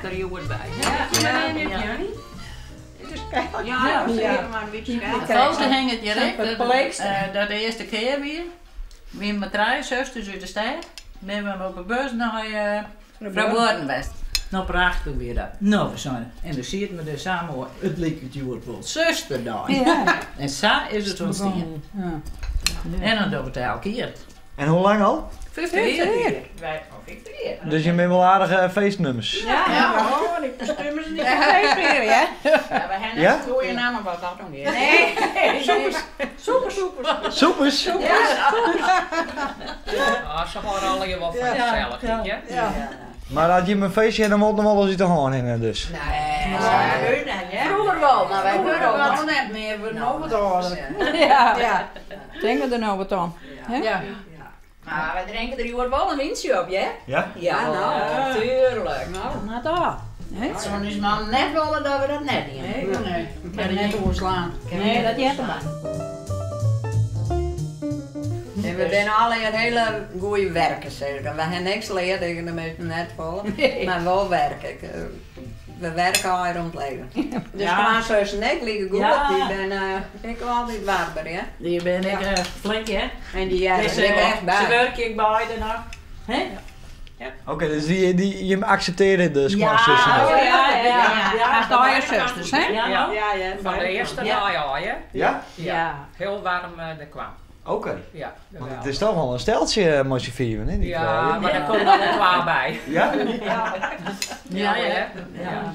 der hjoed by. Ja, Ja. Ja, Ja, maar een beetje De foto hinget hjir ek, dat de earste kear wie. Wiene mei trije susters út de stêd. Binne we op 'e bus nei Froubuorren west. No prachtich wie dat. No, we seinen, en doe sieten we der sa moai, it liket hjoed wol susterdei. En sa is it ûntstien. En dan dogge we it elk jier. En hoe lang al? 50 jier. Wy al 50 jier. Dus jim binne wol aardige feestnummers. Ja, oh, dy kostuums is niet feest mear, hè? Ja, we ha Ja? net goede nammen wat dat oangiet. Nee, Soepers, soepers, soepers. Soepers? Ja, se hâlde allegear wol fan gesellichheid, ja. Ja. Mar as jim in feestje hawwe, dan wol it noch wolris út de hân hinne dus. Nee, Froeger wol, mar wy wurde Froeger wol net mear, we wurde no wat âlder. Ja. Ja. Tinke der no wat om. Hè? Ja. Mar wy drinke der hjoed wol in wyntsje op, hear. Ja? Ja, Ja, tuerlik. No, moat dat. Hè? It soe ús man net wolle dat we dat net dienen. Nee, nee. Kin net oerslaan. Nee, dat heart derby. En we binne allegear hiele goede werkers, zeg ik. We ha niks leard, ik de measten net folle, mar wol werke. Ik, we werke allegear om it leven. De skoansussen ek like goed, dy binne ek altyd warber, ja. Dy binne ek flink, hè? En dy hearre der ek echt by. Se wurkje ek beide noch. Hè? Oké, dus dy, dy, jim akseptearje de skoansussen Ja, net? ja, ja. Ja, hast eigen susters, hè? Ja, no? Ja, ja. Fan de earste dei ôf, hè? Ja? Ja. Hiel waarm der kwam. Oké. Ja, Want it is toch wol in steltsje mei syn fiven, hè? Dy Ja, froulju. mar dêr komt noch wol twa by. Ja? Ja, ja.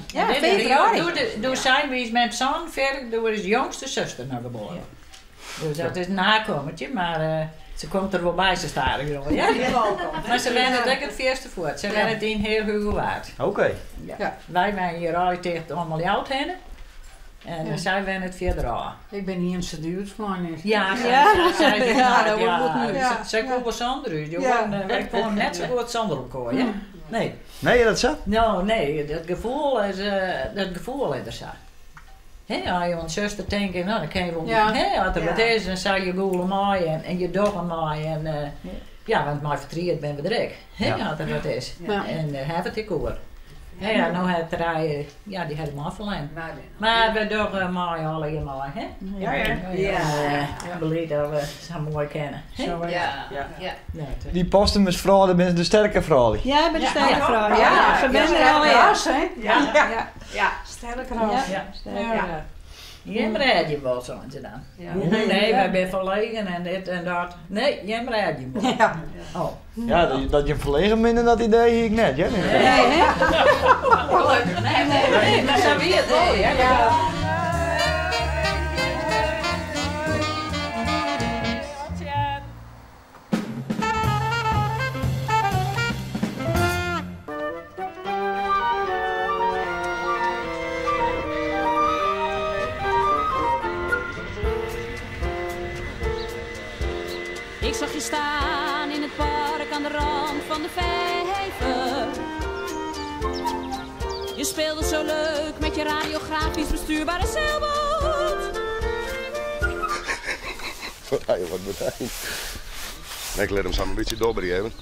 Ja, Dit is februari. Doe, doe seinen we mem 47, doe is de jongste suster noch geboren. Dus dat is in nakommertje, mar se komt der wol by, se stadich oan. Ja? Mar se wennet ek it fierste fuort. Se wennet yn Heerhugowaard. Oké. Ja. Wy wenje hjir al ticht om Ljouwert hinne. En sy wennet fierder ôf. Ik bin iennichste dy't útflein is. Ja, sy, Ja. sy, sy, Ja, dat ja, wordt goed nu. Se, sy koe wol sûnder ús. Jo koene, wy koene net sa goed sûnder elkoar, ja? Nee. Nee, dat sa? No, nee, dat gefoel is, dat gefoel is der sa. Hè, as je oan suster tinke, no, dan kin je wol, hè, as der wat is, dan sa je gûle mei en je dogge mei. En, ja, want mei fertriet binne we der ek, hè, as der wat is. En dêr ha we it ek oer. Hè, ja, no hat trije, ja, dy ha de man ferlern. Mar we dogge mei allegear mei, hè? Ja, ja. Ja. Bliid dat we sa moai kinne. Hè? Ja, ja. Dy Posthumus froulju, dat binne de sterke froulju. Ja, by de sterke froulju. Ja, se binne der allegear. Ras, hè? Ja. Ja. Ja. Sterk ras. Ja. Ja. Jim rêd jim wol, seinen se dan. Nee, wy binne ferlegen en dit en dat. Nee, jim rêd jim wol. Ja. Oh. Ja, dat jim ferlegen binne, dat idee hie ik net, hear. Nee, hè? Gelokkich net. Nee, mar sa wie it wol, hear. Ja. Ik zag je staan in het park aan de rand van de vijver. Je speelde zo leuk met je radiografisch bestuurbare zeilboot. Hey, wat meteen. Ik lit him sa in bytsje dobberje even.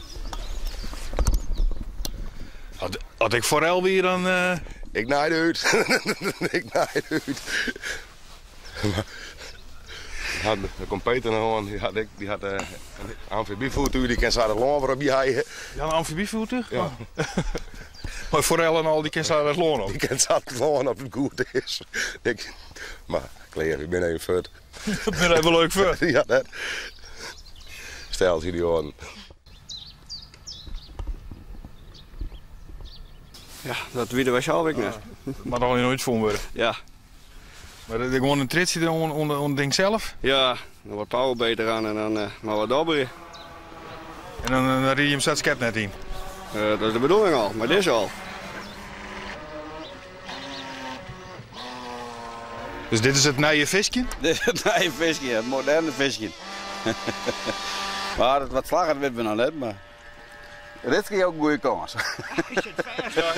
As ik forel wie, dan. Ik naaide út. Ik naaide út. Mar der komt Peter noch oan, dy hat ek dy hat in amfibyfoertúch, dy kin sa it lân wer op jeie. Ja, in amfibyfoertúch? Ja. Mei forel en al, dy kin sa it lân op? Dy kin sa it lân op, it goed is. Ik, mar klear, ik bin even fuort. Ik bin even leuk fuort. Ja, net. Stelt hy dy oan. Ja, dat witte wy sels ek net. Moat allegear noch útfûn wurde. Ja. Mar der gewoan in triedsje oan it ding sels? Ja, dan wat powerbeet deroan en dan mar wat dobberje. En dan ride je him sa it skepnet yn? Dat is de bedoeling al, mei dizze al. Dus dit is it nije fiskjen? Dit is it nije fiskjen, it moderne fiskjen. Mar wat slagget witte we noch net, mar Ritske jout in goede kâns. Hy sit fêst, ja.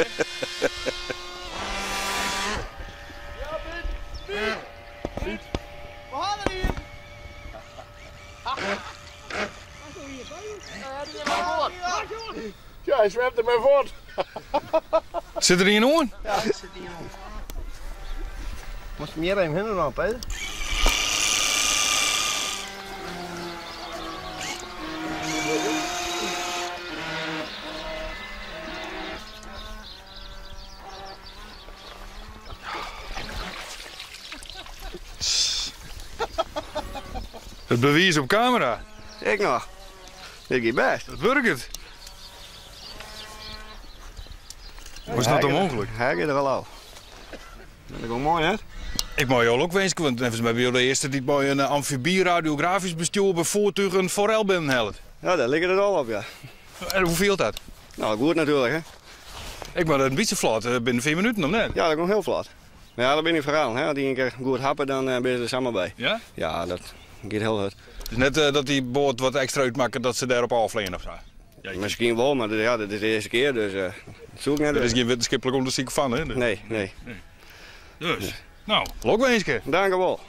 We ha der ien! Ja, hy swimt der mei fuort. Sit der ien oan? Ja, der sit ien oan. Moatst him hjir even hinne dwaan, Peter. It bewiis op kamera. Ek noch. Dit giet bêst. It wurket. Hoe is dat dan mooglik? Hy giet der al ôf. Dat is gewoan moai, net? Ik mei jo lokwinskje, want neffens my binne jo de earste dy't mei in amfiby-radiografysk bestjoerber foertúch in forel binnenhellet. Ja, dêr liket it al op, ja. En hoe fielt dat? Nou, goed natuerlik, hè. Ek mar in bytsje flot, binnen fiif minuten, of net? Ja, dat gong hiel flot. Mar ja, dat binne dy forellen, hè. As dy ien kear goed happe, dan binne se der samar by. Ja? Ja, dat giet hiel hurd. Het is net dat dy boat wat ekstra útmakket dat se dêrop ôffleane of sa? Miskien wol, mar ja, dit is de earste kear, dus dat soe ik net Der is witte. gjin wittenskiplik ûndersyk fan, hè? Nee, nee. Dus, no, lokwinske. Dank u wol.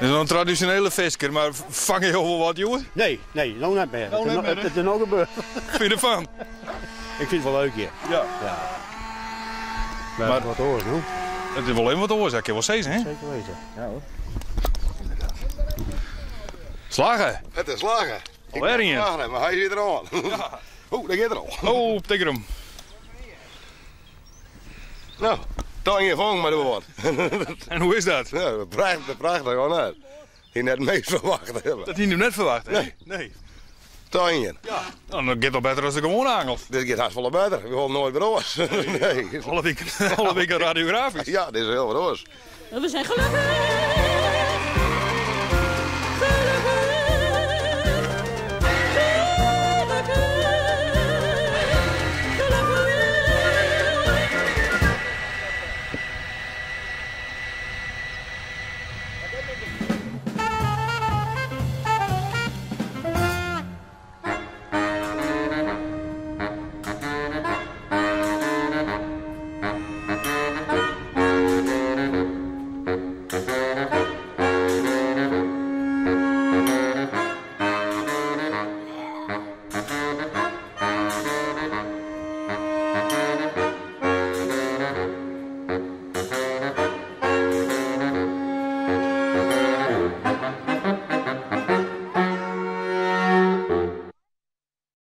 Is noch in tradisjonele fisker, mar fange jo wol wat hjoed? Nee, nee, no net mear. No net mear, It is no gebeurd. Fyn je derfan? Ik fyn it wol leuk hjir. Ja. Ja. Maar wat oars, no? It is wol even wat oars, dat kin wol sizze, hè? Seker witte. Ja hoor. Slagge! It is slagge. Alwer ien. Slagge, mar hy sit der oan. Oeh, dêr giet er al. Oh, tik him. No, toch ien fong mei de boat. En hoe is dat? Ja, prachtich, prachtich, hoor net. Hie net meast ferwachte. Dat hie him net ferwachte? Nee. Nee. Toch ien. Ja, dan giet it al better as de gewoane angels. Dit giet hast folle better. We wolle noait wer oars. Nee. Alle wiken, alle wiken radiografysk. Ja, dit is hiel wat oars. We zijn gelukkig.